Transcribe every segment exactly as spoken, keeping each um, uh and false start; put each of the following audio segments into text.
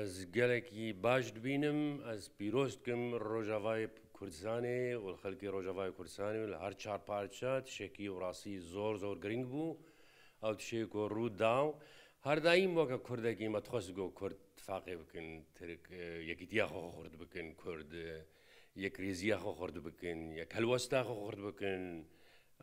Ez gelekî baş dibînim, ez pîroz dikim Rojavayê Kurdistanê û li xelkê Rojavayê Kurdistanê û li her çar parça tiştekî û rastî zor zor girîng bû. Ew tiştê ku rû da û her daîm weke Kurdekî me dixwest ku Kurd tifaqê bikin, Tirk, e, yekîtiya xwe xurt bikin, Kurd, e, yekrêziya xwe xurt bikin, yekhelwesta xwe xurt bikin.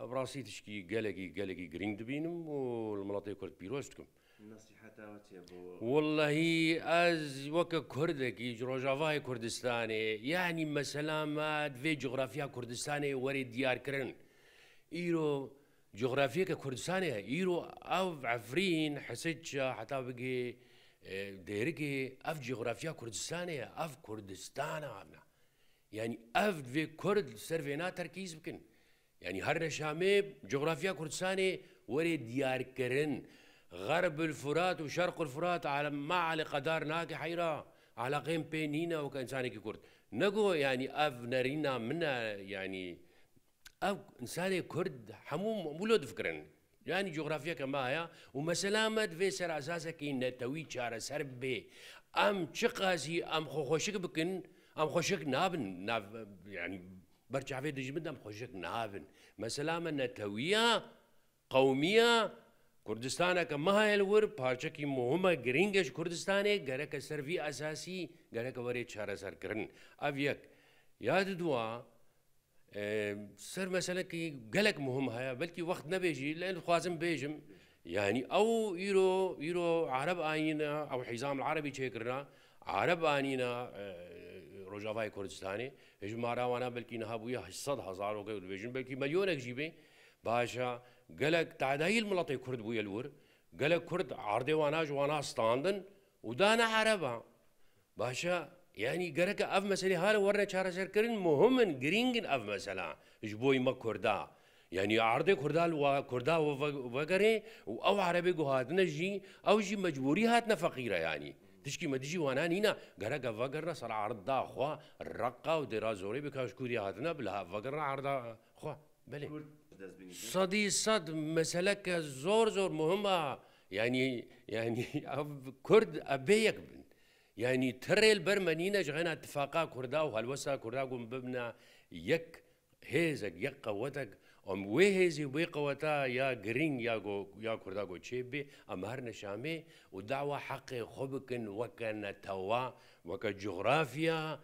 Ev rastî tişkî gelekî, gelekî girîng dibînim û li miletê Kurd pîroz dikim. Nesîheta we çi ye bo? Wellahî ez weke Kurdekî ji Rojavayê Kurdistanê, yanî mesela me divê cografya Kurdistanê were diyarkirin. Îro cografyeke Kurdistanê ye. Îro ev Efrîn, Hesidça, heta bigê, e, Dêrikê, ev cografya Kurdistanê ye. Ev Kurdistan e evna. Yanî ev divê Kurd li ser vêna terkîz bikin. Yanî her ne Şamê cografya Kurdistanê were diyarkirin. Xerbul Furat û Şerqul Furat ale-, ma eleqedar nake heyra. Eleqeyên pê nîne weke însanekî Kurd. Nego yanî ev nerîna min e, yanî ev însanê Kurd hemû wilo difikirin. Yanî cografyeke me heye û mesela me divê ser esasekî netewî çareser bê. Em çiqasî em xwe xweşik bikin, em xweşik nabin. Nav, yanî ber çavê dijmin de em xweşik nabin. Mesela me netewî ya, qewmî ya, Kurdistaneke me heye li wir, parçekî muhim e, girîng e ji Kurdistanê, gereke ser vî esasî, gereke were çareserkirin. Ev yek. Ya didwa, e, ser meselekî gelek muhim heye, belkî wext nebe jî, lê dixwazim bêjim. Yanî ew îro, îro Ereb anîne, ew Hîzam el Erebî çêkirine, Ereb anîne, e, Rojavayê Kurdistanê. Hejmara wana belkî niha bûye heşt sed hezar, weke dibêjin, belkî milyonek jî bê. Baş e, gelek tadayî li miletê Kurd bûye li wir. Gelek Kurd erdê wana ji wana standin û dane Ereba. Baş e, yanî gereke ev meselê hale werine çareserkirin, muhim in, girîng in ev mesela ji bo me Kurda. Yanî erdê Kurda li wa-, Kurda we-, ve-, vegerê û ew Erebê ku hatine jî, ew jî mecbûrî hatine feqîre yanî. Tişkî me dijî wana nîne, gereke vegerine ser erda xwe, Reqa û Dêra Zorê bê ka ji kû dê hatine, bila vegerine erda xwe. Belê. Kurd dest bînin. Sedî sed meseleke zor zor muhim e. Yanî, yanî ev Kurd e bê yek bin. Yanî tirê li ber me nîne ji xêna tifaqa Kurda û helwesta Kurda ku em bibine yek hêzek, yek qewetek, em wê hêzî, wê qeweta ya girîng ya go-, ya Kurda ku çê bê, em herine Şamê û dawa heqê xwe bikin weke netewa, weke cografya,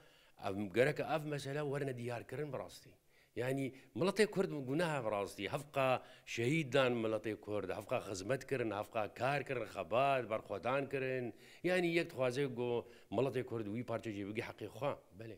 em gereke ev mesele werine diyarkirin bi rastî. Yanî miletê Kurd guneh e bi rastî. Hevqa şehîd dan miletê Kurd, hevqa xizmet kirin, hevqa kar kirin, xebat, berxwedan kirin. Yanî yek dixwaze ku miletê Kurd wî parçe jê bigî heqê xwe. Belê.